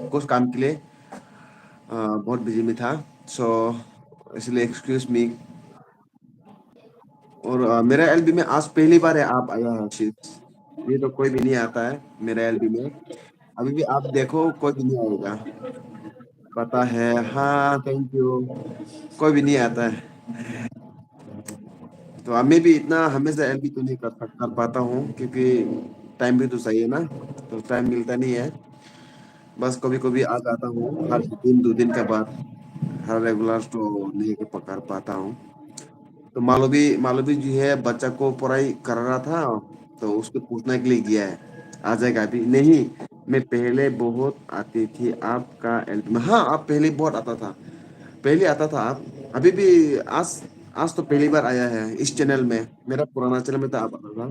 कुछ काम के लिए। अ, बहुत बिजी में था, सो इसलिए एक्सक्यूज मी। और, अ, मेरा एलबी में आज पहली बार है आप आया है sis। ये तो कोई भी नहीं आता है मेरा एलबी में। अभी भी आप देखो, कोई भी नहीं आएगा। पता है, हाँ, थैंक यू। कोई भी नहीं आता है। तो मैं भी इतना हमेशा एलबी तो नहीं कर, कर पाता हूँ, क्योंकि टाइम भी तो चाहिए ना, तो टाइम मिलता नहीं है। बस कभी-कभी आ जाता हूँ, हर दिन, दो दिन के बाद, हर रेगुलर तो नहीं कर पाता हूँ। तो मालवी, मालवी जो है, बच्चा को पढ़ाई करा रहा था, तो उसको पूछने के लिए गया है, आ जाएगा अभी। नहीं, मैं पहले बहुत आती थी आपका एलबी में। हाँ, आप पहले बहुत आता था, पहले आता था आप, अभी भी। आज, आज तो पहली बार आया है इस चैनल में, मेरा पुराना चैनल में तो आप आता था।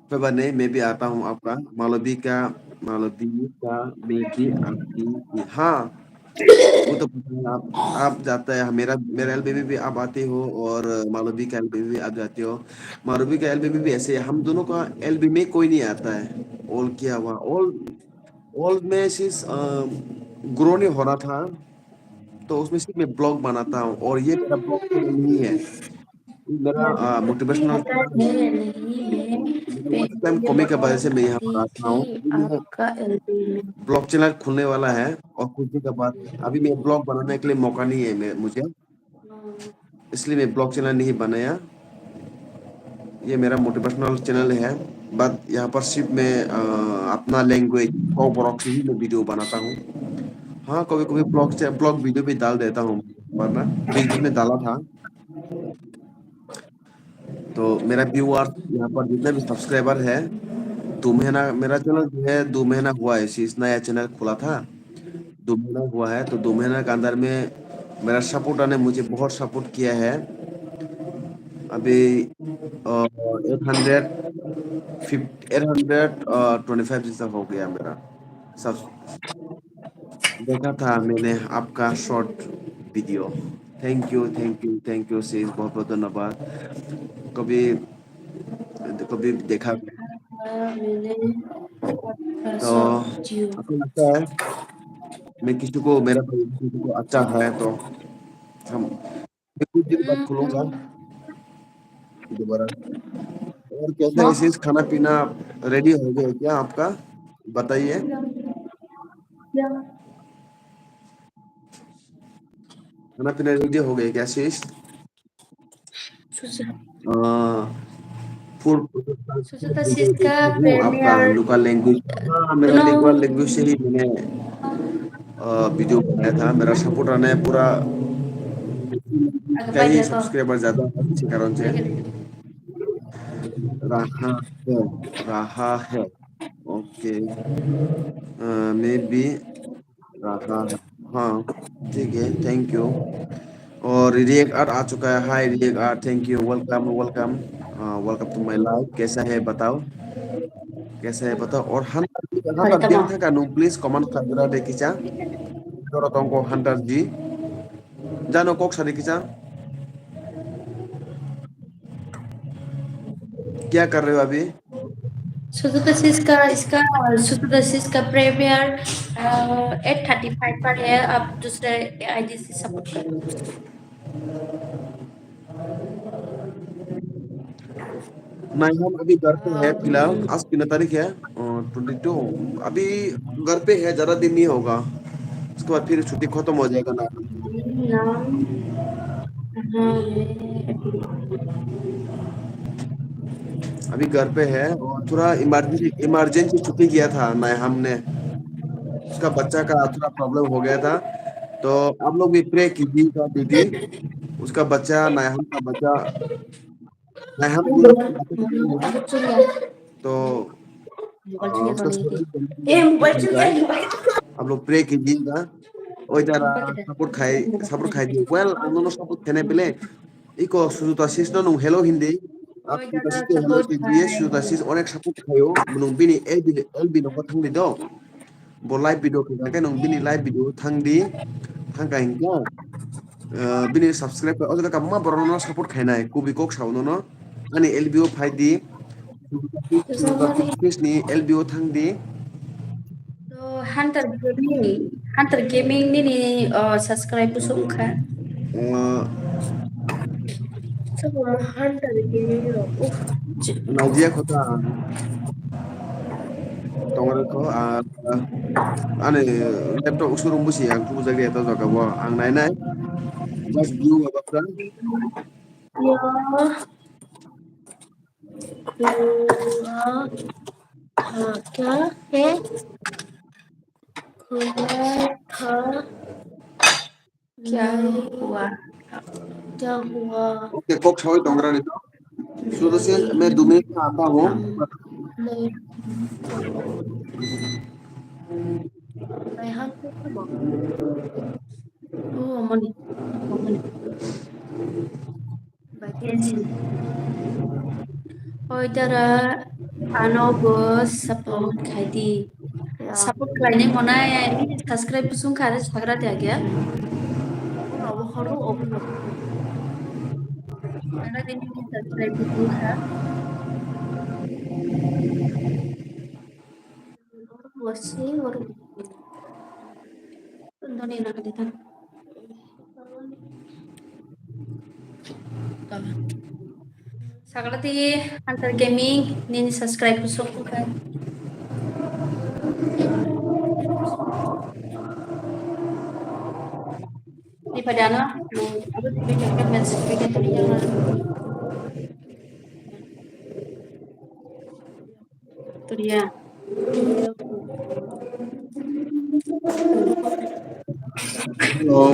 कोई बात नहीं, मैं भी आता हूँ आपका। मालविका, मालविका, मैं भी आपकी, हाँ, वो तो पता है, आप, आप जाता है, मेरा, मेरा एलबी में भी आप आते हो और मालविका एलबी में भी आप जाते हो। मालविका एलबी में भी ऐसे है, हम दोनों का एलबी में कोई नहीं आता है। ऑल किया हुआ, ऑल, ऑल में सिर्फ, अ, ग्रो नहीं हो रहा था, तो उसमें सिर्फ मैं ब्लॉग बनाता हूँ और ये मेरा ब्लॉग चैनल नहीं है। मेरा, आ, मोटिवेशनल टाइम कमी के वजह से मैं यहाँ पर आता हूँ। अभी मेरा ब्लॉग चैनल खुलने वाला है और खुलने के बाद अभी मैं ब्लॉग बनाने के लिए मौका नहीं है मैं, मुझे, इसलिए मैं ब्लॉग चैनल नहीं बनाया। ये मेरा मोटिवेशनल चैनल है, बट यहाँ पर सिर्फ मैं, आ, अपना लैंग्वेज कॉकबरॉक से ही मैं वीडियो बनाता हूँ। हाँ, कभी-कभी ब्लॉग से, ब्लॉग वीडियो भी डाल देता हूँ, वरना बीच-बीच में डाला था। तो मेरा व्यूअर्स, यहाँ पर जितने भी सब्सक्राइबर है, दो महीना, मेरा चैनल जो है, दो महीना हुआ है, इस नया चैनल खुला था, दो महीना हुआ है, तो दो महीना के अंदर में मेरा सपोर्टर ने मुझे बहुत सपोर्ट किया है। अभी, अ, eight hundred fifty, eight hundred, अ, ट्वेंटी फ़ाइव जैसा हो गया मेरा सब। देखा था मैंने आपका short video. Thank you, thank you, thank you sis, बहुत बहुत धन्यवाद। कभी, कभी देखा। तो आपको लगता है मैं किसी को, मेरा भाई किसी को अच्छा है तो हम मैं कुछ दिन बाद खुलूंगा दोबारा। और कैसा है sis, खाना पीना रेडी हो गया क्या आपका? बताइए। खाना पीना रेडी हो गया क्या sis? अ, फूड प्रोसेसर सुजाता sis का हूँ, आपका प्रीमियर लोकल लैंग्वेज। हाँ, मेरा लोकल लैंग्वेज से ही मैंने, अ, वीडियो बनाया था। मेरा सपोर्टर ने पूरा कई सब्सक्राइबर ज्यादा है, इसी कारण से। रहा है, रहा है। ओके। अ, मैं भी रहा है। हाँ, ठीक है, थैंक यू। और रिएक्ट आर्ट आ चुका है। Hi react art, thank you, welcome, welcome, welcome to my live. कैसा है बताओ, कैसा है बताओ। और हंटर, हंटर, देख था कानू, प्लीज कमेंट कर दे किसा। तो रतन को हंटर जी। Jano kok sadi kisa. Kya kar rahe ho abhi? Suzuka Siska, iska, Suzuka Siska Premier, uh, eight thirty five par hai, ab dusre I D se support karo. Naiham abhi ghar pe hai filhal, aaj kitna tarik hai? Uh, twenty two. Abhi ghar pe hai, zyada din nahi hoga. Uske baad phir chutti khatam ho jayega na. Naiham. Abhi ghar pe hai, aur thoda emergency, emergency chutti kiya tha Naiham ne. Uska bachcha ka thoda problem ho gaya tha. To aap log bhi pray kijiyega didi. Uska bachcha, Naiham ka bachcha, Naiham to आप लोग प्रे कीजिएगा। Oi dara, support khai, support khai di. Well, ang nono support khainai bele. Iko Sujuta Sis no nung hello hindi. Ap Sujuta Sis no hello hindi, Sujuta Sis onek support khaio. Nung bini L B, L B no thang di do. Bo live video khe khe nung bini live video thang di. Thang ka hinkhe, eh, bini subscribe o jaga kabangma borok no support khainai. Kubi kok sao nono. Ani L B o phai di. Sujuta Sis ni L B o thang di. To Hunter Gaming, Hunter Gaming nini, oh, subscribe busu wngkha. Eh, Sabo Hunter Gaming rok. Uff. Nadia kota. Tongre ko, ah, ani laptop usurum busi ang kubu jagri eta jaga bo ang nai nai. Just view apa? Yo. Kya, kya hai? Khula tha. Kya hua? Kya hua? Okay, kok sawi tongra ni. Sujuta Sis, main do minute mein aata hoon. Nahi. Naiham ko. Oh, mani. Mani. Oi dara, ano bo support khai di. Ya. Support khlainai monai, ani subscribe busung kha, sagra de agya. Abo horo obo. Sagra de subscribe busung kha. Wasi, wari. Tundoni na kadi tan. Sagalati Hunter Gaming nini subscribe kusuk bukan. Di padana, hmm, apa sih, message. Turia. Hello.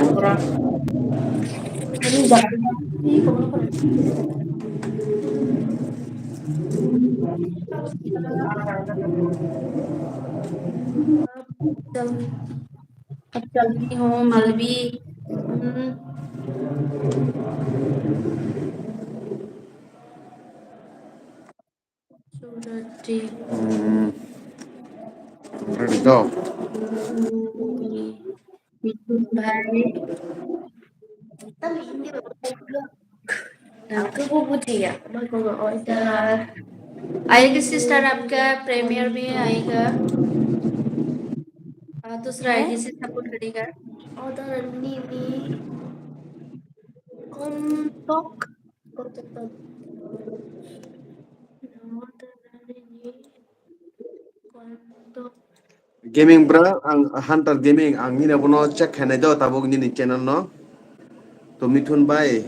Ab chalti hoon, Malvi. Hmm. Surati. Hmm. Ready to. Mithun bhai. Nang khe bo bujiya. Order. आएगा sister, आपका premiere भी आएगा। आ, दूसरा है? आईडी से सपोर्ट करेगा। Order nini kontok. Order nini kontok. Gaming bro, ang Hunter Gaming, ang nini abono check khainai do tabuk nini channel no. To Mithun bhai,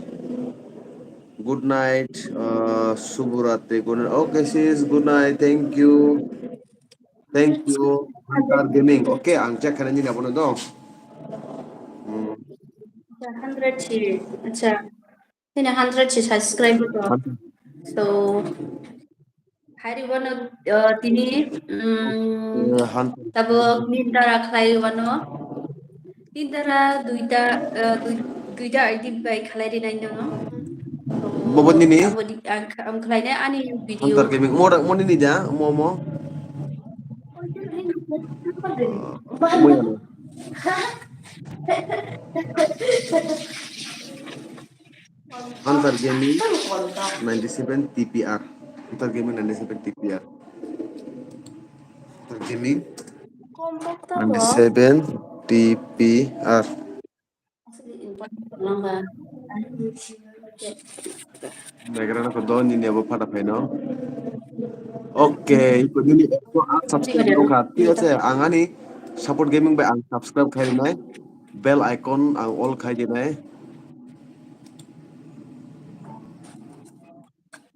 good night, uh, Subhurati, good night. Okay sis, good night, thank you. Thank you, Hunter Gaming. Okay, ang check khainai nini abono do. Hmm. Hundred si, acha. Tini hundred si subscriber to. Hundred. So, hari wano, uh, tini, um, yeah, hundred. Tabuk nini dara khlai wano. Nini dara duita, uh, dui-, duita I D bai khlai rinai nono. So, bobo nini? Abo di, ang, ang khlai nai ani video. Hunter Gaming. Mo, mo nini da? Mo, mo? Mo ya. Mo ya. Hunter Gaming ninety seven T P R. Hunter Gaming ninety seven T P R. Hunter Gaming ninety seven T P R. Background ko do nini abo phata phaino. Okay, iko nini ekso aat subscribe wngkha. Thik ache, ang ani Support Gaming bai ang subscribe khai rinai. Bell icon ang all khai dinai.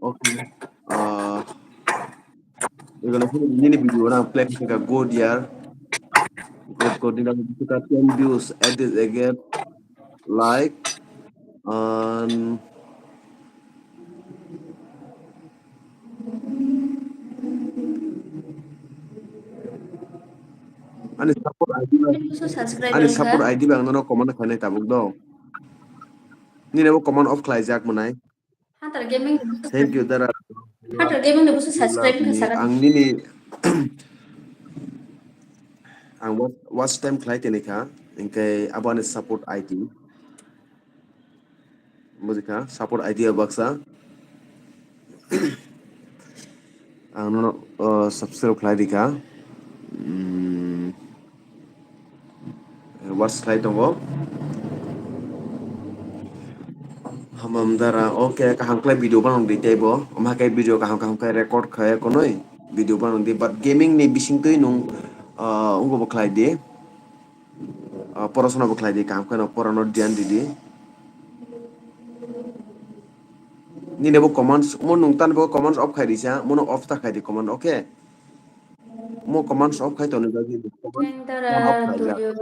Okay. Ah, iko nini video na play khai ka go diar. Good, good, nini video ka ten views, add this again. Like, and ani support I D ba, ani support I D ba ang nono comment khainai tabuk do. Nini abo comment off khlaijak mwnai. Hunter Gaming. Thank you, dara. Hunter Gaming ni busu subscribe kha saka. Ang nini ang watch, watch time khlai tini kha, engke abo ani support I D. Bujikha, support I D o baksa. Ang nono, uh, subscribe khlai rikha. Mm, watch khlai tongo. Hamam dara, okay, kaham khlai video banang di teibo. Omo hai khe video kaham kaham khe record khlai konoi video banang di. But gaming ni bising twi nung, uh, ungo bo khlai di. Ah, porasona bo khlai di, kaham kheno porano dhyan di di. Nini bo comments, mo nung tan bo comments off khai di sa, mono off ta khai di comment, okay? Mo comments off khai toni jagwi comment off khai ya.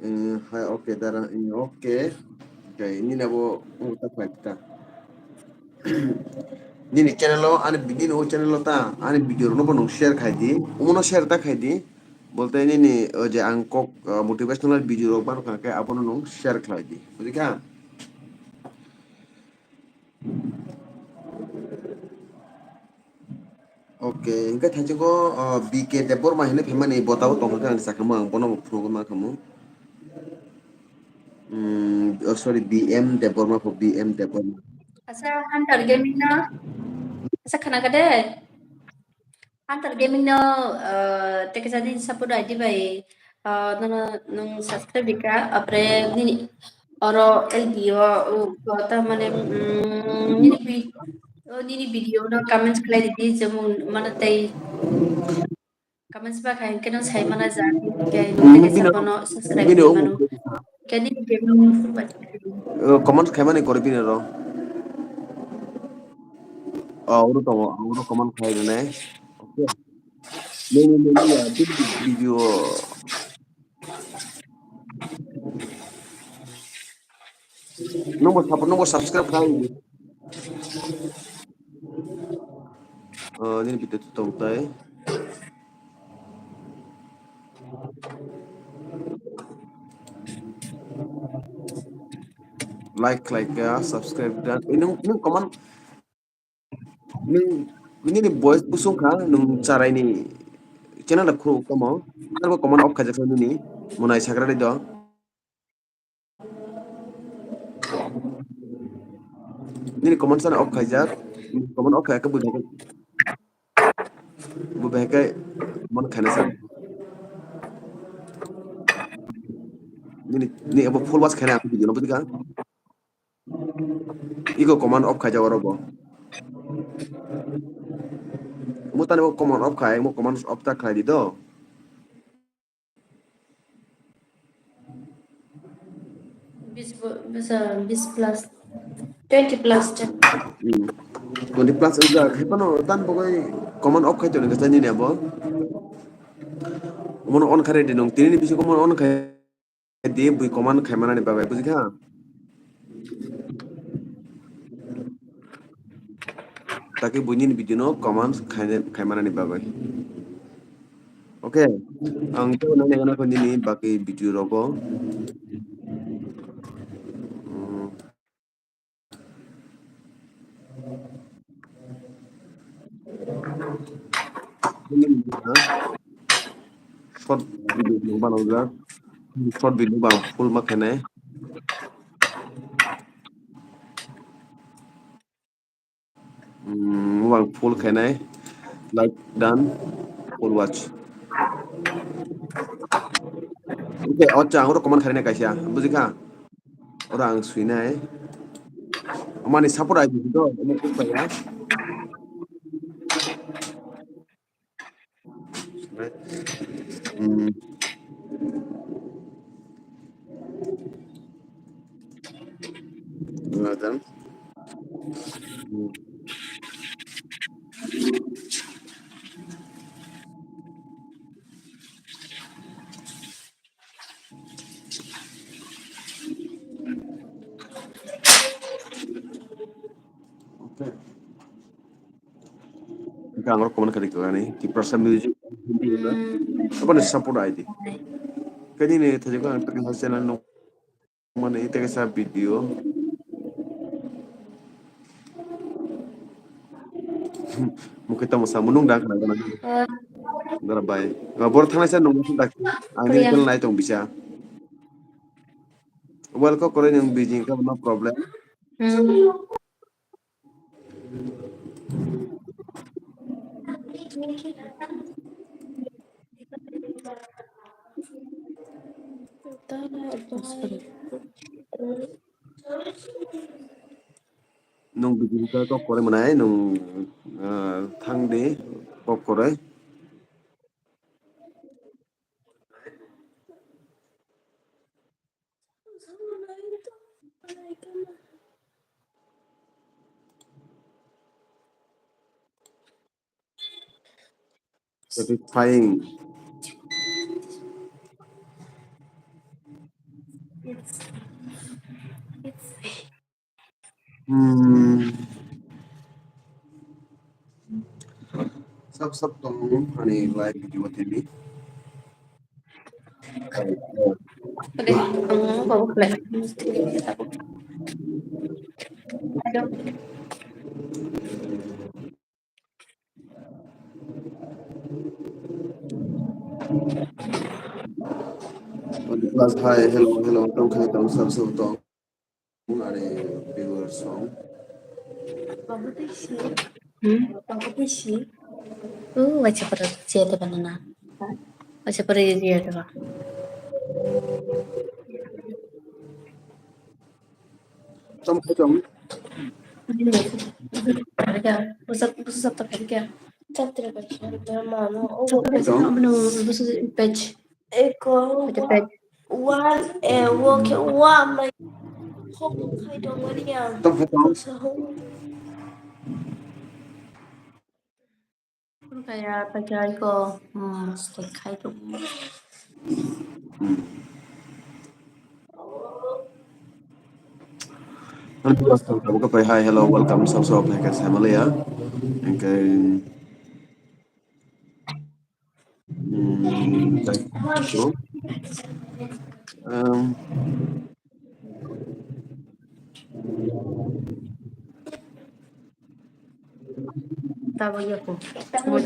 Eh, hai, okay, dara, eh, okay. Okay, nini abo, oh, ta khlai ta. Nini channel o, ani, nini o channel o ta, ani video rokno bo nung share khai di. Omono share ta khai di. Bolte nini, o je ang kok, uh, motivational video rok bano kha khe abono nung share khlai di. Bujikha? Okay, hingke thaichungo, uh, B K Debbarma hinui phaimani botabo tongkha khe ang sakamo, ang bono bo phunugwi mankhamu. Mm, oh, sorry, B M Debbarma pho, B M Debbarma. Asa Hunter Gaming no, asa khana kade? Hunter Gaming no, uh, teke jadi support I D bai, uh, nono nung subscribe dika, apre nini oro L B o, o, o, ta mane, mm, nini vi-, o, nini video no comments khlai di, jemon mane tei comments ba khai keno sai mana ja, ke nung teke sapono subscribe di manu. Kani game nung full party. Uh, comments khai mani kori bini ro. Oh, oro tongo, oro comment khai rwnai. Okay. Nini, nini, ya, bini video. Nungbo sub-, nungbo subscribe khai. Oh, nini video tu tong tai. Like, like ya, subscribe dan. Eh, nung, nung comment. Nung, nini voice busung kha, nung charai ni channel da khuru kamo. Arbo comment off khaijak nini, munai sagra do. Nini comment sana off khaijak, comment off khaijak bujhak. Bu behekai comment khaina sa. Nini, ni abo full watch khaina aku video no bujhak. Iko comment off khai jago rogo. Mo tani bo comment off khai, mo comment off ta khai di do. Bis bo, bis, ah, bis plus, twenty plus ta. Hmm. Twenty plus wngkha, hai phano tan bo kai comment off khai toni kachai nini abo. Mono on khai di nung, tini ni bisingo mono on khai di bui comment khai manani bagwi, bujikha? Taki buini video no comment khai, khai manani bagwi. Okay, ang tei nai nai nini baki video rogo. Hmm. Short video no banangjak. Short video bang full ma khainai. Hmm, bang full khainai. Like done. Full watch. Okay, acha ang oro comment khainai kaisa. Bujikha? Oro ang swinai. Amani support I D do, omo kuk bai ya. Hmm. Madam. Hmm. Okay. Hingke ang rok comment kari kani Tiprasa music, Hindi na. Apa ni support I D? Kani ni thajuk ang tagi channel no. Mane ite kaisa video. Mukhe tamo sa munung da khna gana. Dara bai. Bor thangnai sa nung da. Ani channel nai tong bisa. Welcome kore nung bijing ka no problem. Nung bijing ka kok kore manai nung, ah, thang di kok kore. Satisfying. Hmm. Sab sab tong ani live video tv. Oke, ang mau bawa flash. Aduh. Plus, hi, hello, hello, tong khai, tong sab sab tong. Are viewers song. Hmm? Oh, wacha para siya ta banana. Wacha para siya ta ba. Tam khaitong. Pusat pusat ta khaitya. Chatra khaitya. Mano. Pusat khaitong. Ano pusat page. Eko. Pusat page. One, eh, wo khe wa mai. Hok khai dong wani ya. Tam khaitong. Sa ho. Kaya ta kaya ko. Hmm, stay khai dong. Hi, hello, welcome. Sab sab hai ka family ya. Engke. Hmm, like, so, um, Tabuk ya ko. Tabuk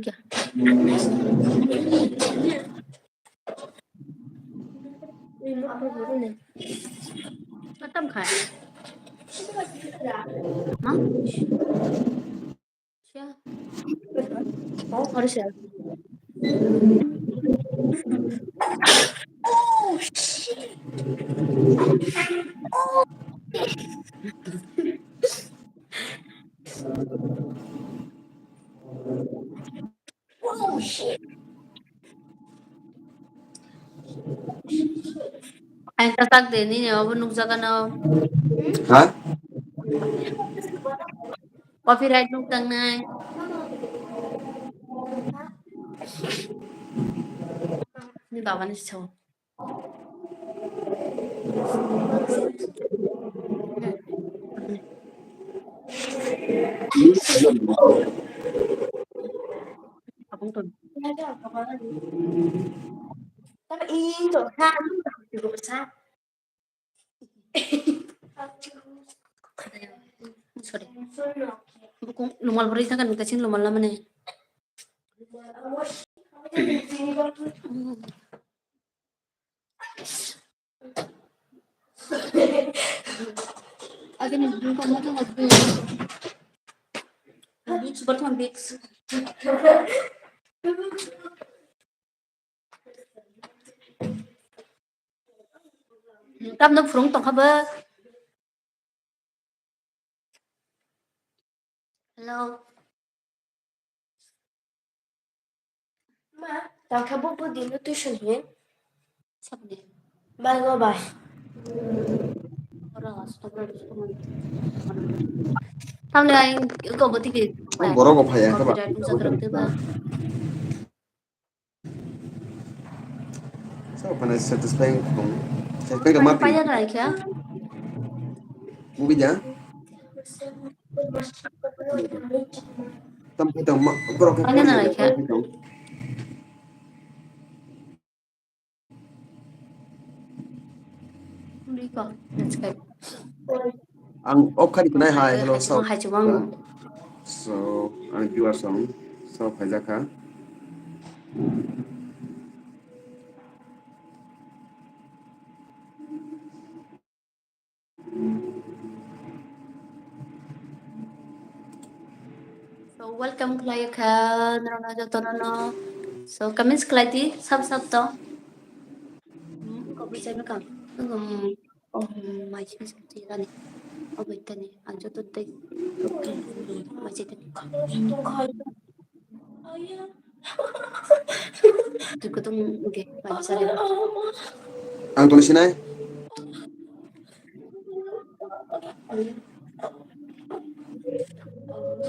ya. Katam khai. Ma? Siya. Oh, harus ya. Ang tatak de nini obo nukjago no. Ha? Copyright nuk tangnai. Ni baba ni sao. Sorry. Bukung lumal beri tangan kasih lumal lama nih. Agini bumung tongma tongma Vicks, Vicks. Tamno phurung tongkha bo. Hello. Ma, tangkha bo bo dino tuition hin. Sabni. Bai go bai. Ora, stop, stop. Tamni ai go bo tiki. Ang borok go phai, ang kha ba. Copyright wngkha kwrwng twi ba. Sa phana satisfying kong. Sa kai ka mati. Paya rai kha. Movie ja. Tam kai tam ma. Borok kai. Paya rai kha. Ang off khani kunai hai, hello, so. Hai chubang. So, ang viewers song, so, phaijakha. So, welcome khlai kha norokno jotono no. So, comments khlai di, sab sab to. Hmm, kok bijai no kang. Hmm, oh, mai sini sini tani. Oh, bai tani. Ang joto tei. Mai sini tani. Twi kutung, okay, mai sari. Ang toni sinai.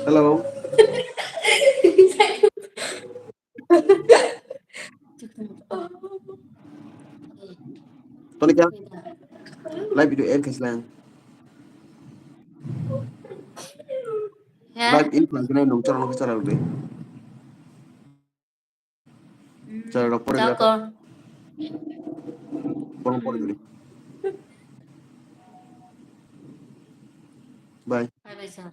Hello. Toni kya? Live video air khaislang. Hah? Live in khaislang nung chara nung chara rudi. Chara rok pore. Chako. Pore pore rudi. Bye. Bye bye sir.